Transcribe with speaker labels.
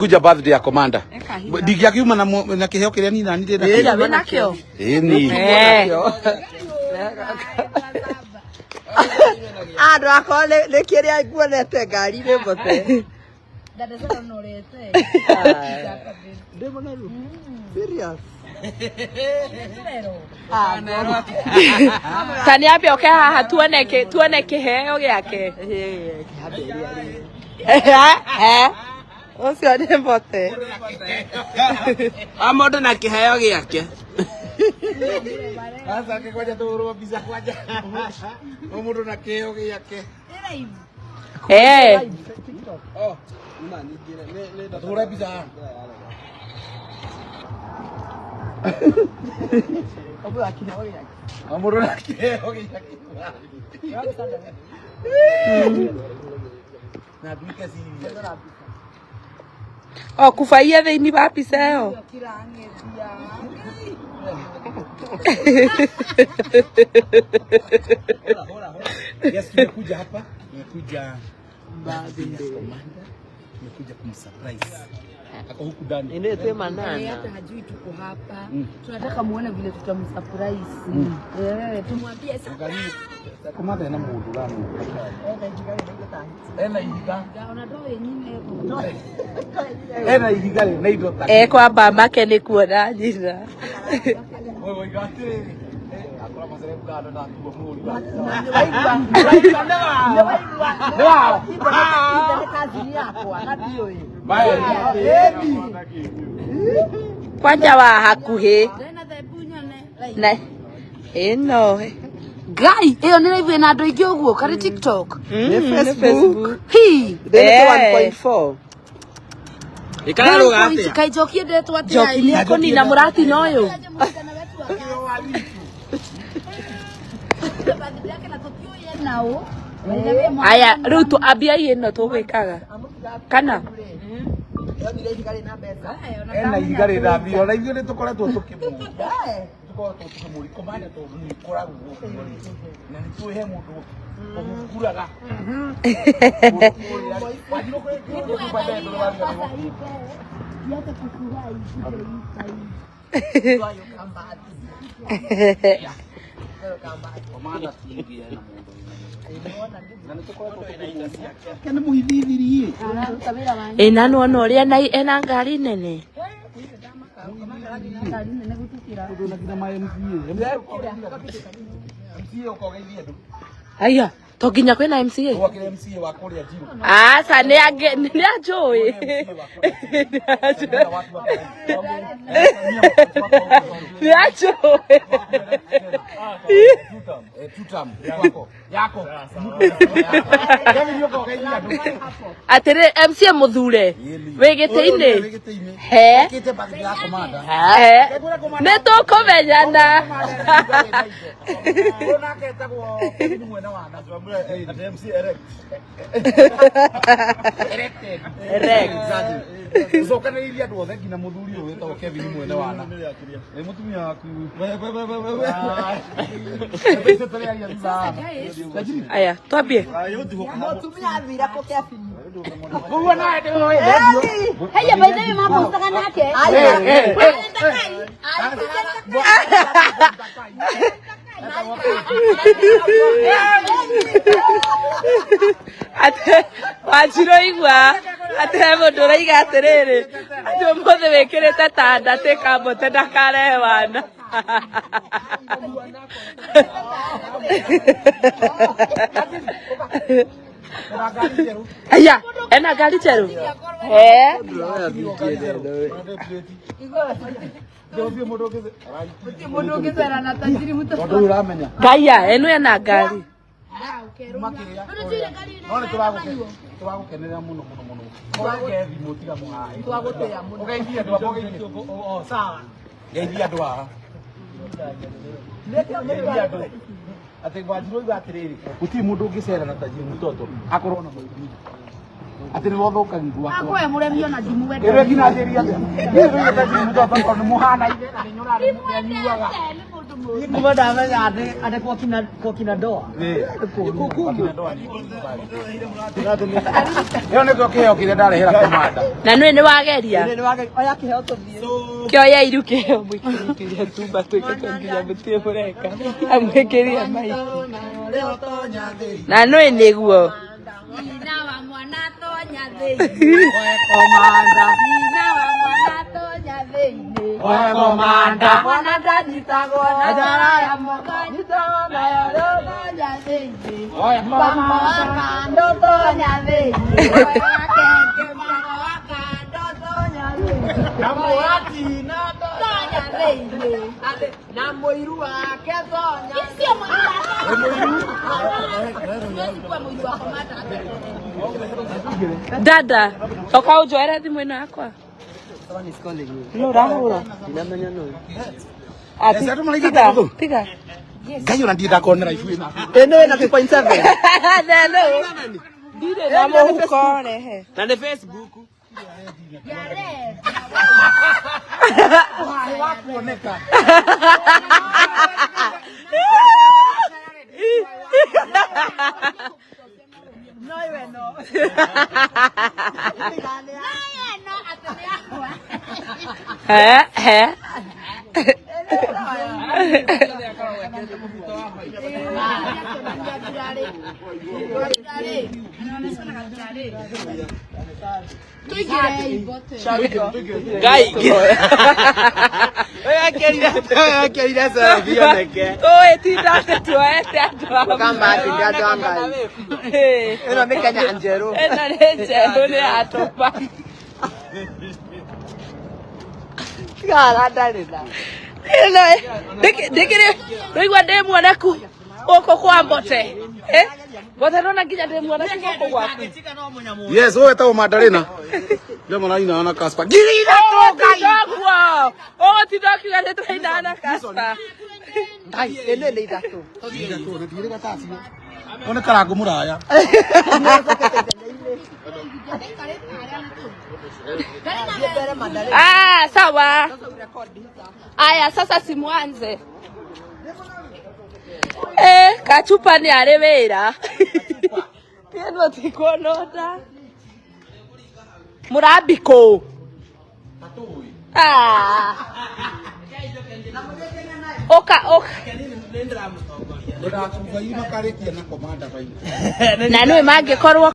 Speaker 1: Kuja birthday ya commander. Ndingĩakiuma na na kĩheo kĩrĩa niĩ nani ndĩ nakĩo.
Speaker 2: Wĩ nakĩo?
Speaker 1: Ĩni.
Speaker 2: Eh.
Speaker 3: Andå akwa nä kä rä a nguonete ngari-inä mbote. Ndä må noru. Serious?
Speaker 2: Ta nĩ ambe oke haha tuone tuone kĩheo gĩake.
Speaker 3: Ũcio nĩ mbote.
Speaker 4: O mũndũ na kĩheo gĩake.
Speaker 1: Aca kwanja tũhũrwo mbica kwanja. O mũndũ na kĩheo gĩake.
Speaker 2: Eh.
Speaker 1: Tũhũre mbica haha. O mũndũ na kĩheo gĩake. Na nduĩke serious.
Speaker 2: O kubaia thĩinĩ wa mbica ĩyo.
Speaker 1: Yes, tumekuja hapa, tumekuja birthday ya commander, tumekuja kumsurprise. Ako huku ndani.
Speaker 3: Nä twä manana.
Speaker 5: Hata hajui tuko hapa. Tunataka muone vile tutamsurprise. Eh, tumwambie sasa.
Speaker 1: Angalia, commander ena mũndũ ũramũka. Ena ihiga.
Speaker 5: Ona ndo yenyewe.
Speaker 1: Ena ihiga rĩ na indo ta.
Speaker 2: Ekwamba make nĩ kuona nyina.
Speaker 1: Wewe woiga atĩrĩrĩ, akora macerebu kando na atuo mũri wa. Nĩ wao.
Speaker 3: Nä yakwa na ndiå.
Speaker 2: Kwanja wa hakuhĩ. Na ĩno.
Speaker 5: Ngai, ĩyo nĩ live ĩna andũ aingĩ ũguo karĩ TikTok.
Speaker 3: Nä Facebook.
Speaker 5: Hi.
Speaker 2: Eh.
Speaker 3: 1.4.
Speaker 4: Ĩkararuga atĩa?
Speaker 5: Kaĩ Njoki endetwo atĩa?
Speaker 2: Njoki nĩ ekũnina mũratina ũyũ. Aya, rĩu ambiai ĩno tũgwĩkaga. Kana?
Speaker 1: Ena ihiga rĩ mbia ona ithuĩ nĩ tũkoretwo tũkĩmũria. Tũkoretwo tũkĩmũria commander tondũ nĩ ũkoragwo gũkũ rĩ. Na nĩ tũĩ he mũndũ ũhunguraga. Wanjirũ kwĩ kĩndũ mbere mbere wa Commander tingĩ ena mũndũ na nĩ tũkoretwo tũkĩmũria. Nĩ mũhithithiri.
Speaker 2: Ĩ na nĩwona ũrĩa ena ngari nene.
Speaker 1: Mũndũ na nginya ma MCA. MCA ũkogeithia andũ.
Speaker 2: Aya, to nginya kwĩna MCA.
Speaker 1: Gwakĩra MCA wa kũrĩa Njiru.
Speaker 2: Aca nĩ angĩ nĩ anjũĩ. Nĩ anjũĩ.
Speaker 1: Yako.
Speaker 2: Atĩrĩ MCA mũthure wĩ gĩtĩ-inĩ. He.
Speaker 1: Kĩte birthday ya commander.
Speaker 2: He. Nĩ tũkũmenyana.
Speaker 1: Ũyũ nake etagwo Kevin mwene wa na. Elected.
Speaker 2: Erect.
Speaker 1: Exactly. Ũcokanĩrĩirie andũ othe nginya mũthuri ũyũ wĩtagwo Kevin mwene wa na. Ĩ mũtumia waku. We we we we we. We. Tũrĩaria thutha.
Speaker 2: Aya, twambie.
Speaker 3: Mũtumia athire kå kebini.
Speaker 1: Ũguo nawe ndĩũĩ.
Speaker 5: Haya, by the way, mapostaga nake.
Speaker 2: Ate Wanjirũ igua atĩ he mũndũ ũraiga atĩrĩrĩ atĩ ũmũthĩ wĩkĩrĩte ta ndatĩka mbote ndakarehe wana. Aya, ena ngari njerũ. He.
Speaker 5: Mũndũ ũngĩcera na tajiri mũtũ.
Speaker 1: Tondũ ũyũ ũramenya.
Speaker 2: Ngaiya, ĩno ena ngari.
Speaker 1: No nĩ tũragũkenerera mũno mũno mũno. Ũrenge thimũ tiga mũhae.
Speaker 3: Twagũtĩa mũno.
Speaker 1: Ũgeithie andũ aya, ũgeithie. Sawa. Geithia andũ haha. Geithia andũ. Atĩ Wanjirũ oiga atĩrĩrĩ, gũtirĩ mũndũ ũngĩcera na tajiri mũtoto akorwo na mũtumia. Atĩ nĩwe ũthũkagia gwakwa.
Speaker 5: Akwe mũremi ona ndimuwendete.
Speaker 1: Ĩrĩa nginya njĩria atĩa? Niĩ ndũire tajiri mũtoto tondũ nĩ mũhanaine na nĩ nyonaga nĩ anyuaga.
Speaker 5: Nĩ mũndũ
Speaker 3: Kuma ndamenya atĩ kwa kina ndoa.
Speaker 1: Ĩyo nĩkĩo kĩheo kĩrĩa ndarehera komanda.
Speaker 2: Na nĩ nĩ wageria.
Speaker 3: Oya kĩheo tũthiĩ.
Speaker 2: Kĩoya iru kĩheo mwĩkĩrie tumba twĩke nginya mũtirĩ mũreka. Amwĩkĩrie maiki. Na nĩ nĩguo.
Speaker 5: Nyina wa mwana tonya thĩinĩ.
Speaker 3: Komanda.
Speaker 5: Nyina wa mwana tonya thĩinĩ.
Speaker 3: Oe komanda.
Speaker 5: Mwana ndanyitagwo na njara ya moko. Nyitagwo nayo tonya thĩinĩ.
Speaker 1: Oe
Speaker 5: Mpango wa kando tonya thĩinĩ. Oya kenge mpango wa kando tonya thĩinĩ.
Speaker 1: Na mũratina
Speaker 5: Tonya thĩinĩ.
Speaker 3: Na mũiru wake tonya.
Speaker 5: Sio mũiru wakwa. Siwezi kuwa mũiru wa komanda.
Speaker 2: Dada, toka ũnjoere thimũ ĩno yakwa. Nũ ũrahũra?
Speaker 3: Ndinamenya nũ.
Speaker 2: Ah,
Speaker 1: Ese andũ maraigua
Speaker 2: tiga,
Speaker 1: atĩa?
Speaker 2: tiga.
Speaker 1: Ngai ona ndirĩ ndakonera ibu ĩna.
Speaker 3: Ĩno ĩna 2.7.
Speaker 2: Neno. Ndirĩ na mũhuko rehe.
Speaker 4: Na nĩ Facebook.
Speaker 1: Wa kuoneka.
Speaker 2: He, he.
Speaker 4: Ngai. Oya ekĩrire selfie yoneke.
Speaker 2: Tũĩ tinda atĩ tuoete andũ amwe.
Speaker 3: Kamba atĩ nĩ andũ a Ngai.
Speaker 2: Ĩ.
Speaker 3: Ĩno nĩ Kenya njerũ.
Speaker 2: Ĩno nĩ njerũ nĩ yatũma.
Speaker 3: Tiga ndarĩra.
Speaker 2: Ĩno ndĩkĩrĩ rĩigua ndĩ muoneku gũkũ kwa Mbote. Eh? Mbote ndona nginya ndĩ muoneku gũkũ gwaku.
Speaker 1: Yes, wewe wetagwo Mandarina. Ndio maraina na Casper. Ngiri ithatũ Ngai.
Speaker 2: Ũgũtinda ũguo. Ũgũtinda ũkiuga nĩ tũraina na Casper.
Speaker 3: Ngai, ĩno nĩ ithatũ.
Speaker 1: Ithatũ na ndigĩrĩ gatacio. One karango mũraya.
Speaker 2: Ah, sawa. Aya, sasa simuanze. Eh, kachupa nĩ arĩ wĩra. Niĩ no tikuona nda. Mũrambi kũ? Ah. Ũka, ũka.
Speaker 1: Ndũgakuga makarĩkia na komanda baina.
Speaker 2: Na nĩ mangĩkorwo